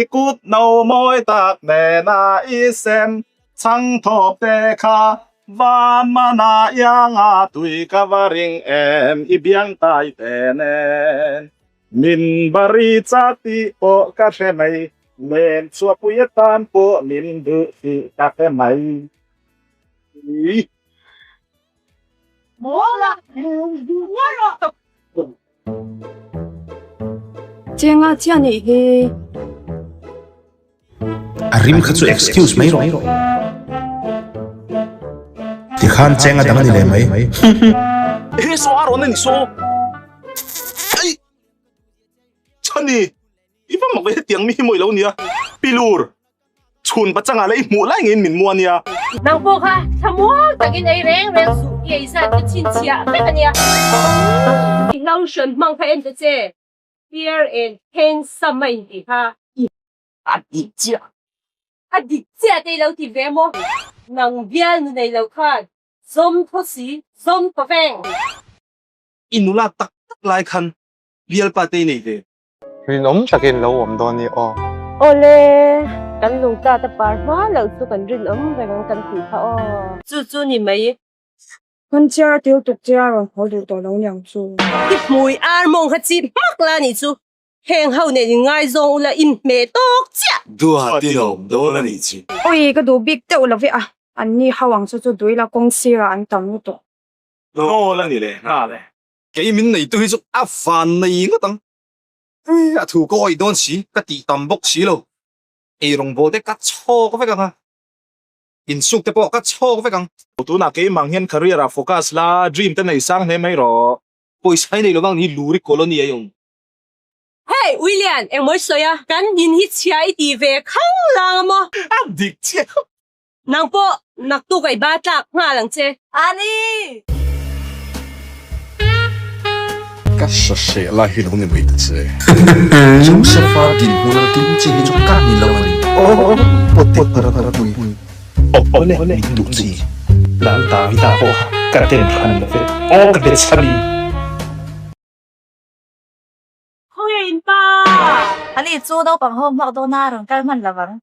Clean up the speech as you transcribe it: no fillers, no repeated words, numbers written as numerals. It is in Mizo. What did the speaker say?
I kut no mawi tak nena i sem chhang thawp te kha van mana ianga tui ka va ring em i biang tai te nen. Min bari chak tih pawh ka hre mai, len chhuahpui atan pawh min duh tih ka hre mai. Chenga chiah nih hi. A rim kha chu excuse mai rawh. Tikhan chenga dang a ni leh mai. He saw a rawn a ni saw. Ei! Chhani! I va mak ve hetiang mi hi mawi lo nia. Pilur! Chhun pachangah leh i hmuh lai ngeiin min mu a nia. Nang pawh kha thlamual takin ei reng reng suh i ei zat chu chhinchhiah vek a nia. I hlo hran hmang kha en ta che, fair and handsome a intih kha. A dik chiah. A dik chiah te i lo ti ve maw? Nang bialnu nei lo khan zawm thaw si, zawm thaw veng. I nula tak tak lai khan bialpa te i nei ve. Rinawm takin lo awm dawn i aw. Awle, kan lungtata par hma loh chu kan rinawm reng ang kan tih kha aw. Chu chu ni mai. Kan chiar tir tuk che a rawn haw duh tawh lo niang chu. I hmui ar mawng kha chip hmak la nih chu. Heng ho nen in ngaizawng ula in hmeh tawk chiah. Duat i lawm dawn a nih chu. Oi ka duh bik deuh lo ve a, an ni ho ang chu chu duila kawng sirah an tam lutuk. Dawl a ni leh nghal e. Kei min neitu hi chu a van nei ngawt ang. Ui a thu ka awih dawn si, ka tih tam bawk si lo. Eirawng bawl te ka chhawk vek ang a, insuk te pawh ka chhawk vek ang. Tunah keimah hian career ah focus la, dream te nei sang hle mai rawh. Pawisa hi nei lovang ni Luri colony a i awm. Hey William, engmaw i sawi a? Kan in hi chhia i ti ve khang lang a maw? A dik chiah. Nang pawh naktuk a i ba tlak nghal ang che. Ani! Ka hre hreh lai hi lo ni mai ta che. Joseph-a dinhmun a ding che hi chu ka ni lo a ni. Aww, Awle min duh chi. Lal Davida pawh ka den hran lo ve. Aw ka be chhan i. Khawnge in pa? Ani chu naupang ho hmuak dawn a rawn kal hman lo vang.